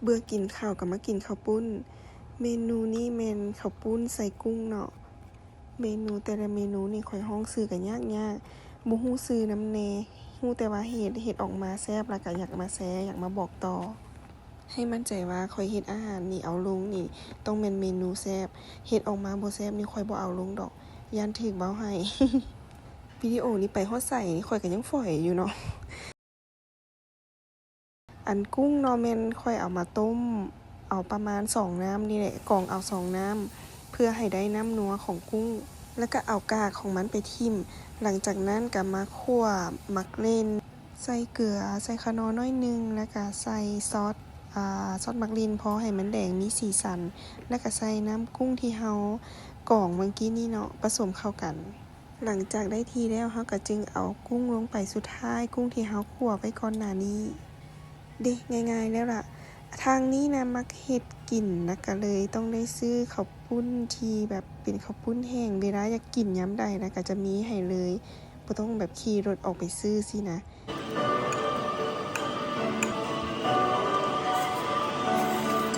ເບື່ອກິນເຂົ້າກໍມາກິນເຂົ້າປຸ້ນ. ເມນູນີ້ແມ່ນເຂົ້າປຸ້ນໃສ່ກຸ້ງເນາະ. ເມນູແຕ່ລະເມນູນີ້ຂ້ອຍຮ້ອງຊື່ກໍຍາກໆ ບໍ່ຮູ້ຊື່ນຳແດ່. ຮູ້ແຕ່ວ່າເຮັດ ເຮັດອອກມາແຊບ ແລ້ວກໍຢາກມາແຊ ຢາກມາບອກຕໍ່. ໃຫ້ໝັ້ນໃຈວ່າຂ້ອຍເຮັດອາຫານນີ້ເອົາລົງນີ້ ຕ້ອງແມ່ນເມນູແຊບ. ເຮັດອອກມາບໍ່ແຊບນີ້ຂ້ອຍບໍ່ເອົາລົງດອກ ຢ້ານຖືກເວົ້າໃຫ້. ວິດີໂອນີ້ໄປຮອດໃສ ຂ້ອຍກໍຍັງຝອຍຢູ່ເນາະ. ອັນກຸ້ງເນາະ ແມ່ນຂ້ອຍເອົາມາຕົ້ມ ເອົາປະມານສອງນ້ຳນີ້ແຫຼະ ກອງເອົາສອງນ້ຳ ເພື່ອໃຫ້ໄດ້ນ້ຳນົວຂອງກຸ້ງ ແລ້ວກໍເອົາກາກຂອງມັນໄປຖິ້ມ. ຫຼັງຈາກນັ້ນກໍມາຂົ້ວໝາກເລັ່ນ ໃສ່ເກືອ ໃສ່ຂະໜໍ້ໜ້ອຍໜຶ່ງ ແລ້ວກໍໃສ່ຊອດ ອາ ຊອດໝາກເລັ່ນ ພໍໃຫ້ມັນແດງມີສີສັນ ແລ້ວກໍໃສ່ນ້ຳກຸ້ງທີ່ເຮົາກອງເມື່ອກີ້ນີ້ເນາະ ປະສົມເຂົ້າກັນ. ຫຼັງຈາກໄດ້ທີ່ແລ້ວ ເຮົາກໍຈຶ່ງເອົາກຸ້ງລົງໄປ. ສຸດທ້າຍ ກຸ້ງທີ່ເຮົາຂົ້ວໄວ້ກ່ອນໜ້ານີ້ເດ້ ງ່າຍໆແລ້ວລະ. ທາງນີ້ນະມັກເຮັດກິນນະ ກໍເລີຍຕ້ອງໄດ້ຊື້ເຂົ້າປຸ້ນທີ່ແບບເປັນເຂົ້າປຸ້ນແຫ້ງ ເວລາຢາກກິນຍາມໃດນະ ກໍຈະມີໃຫ້ເລີຍ ບໍ່ຕ້ອງແບບຂີ່ລົດອອກໄປຊື້ຊີ້ນະ.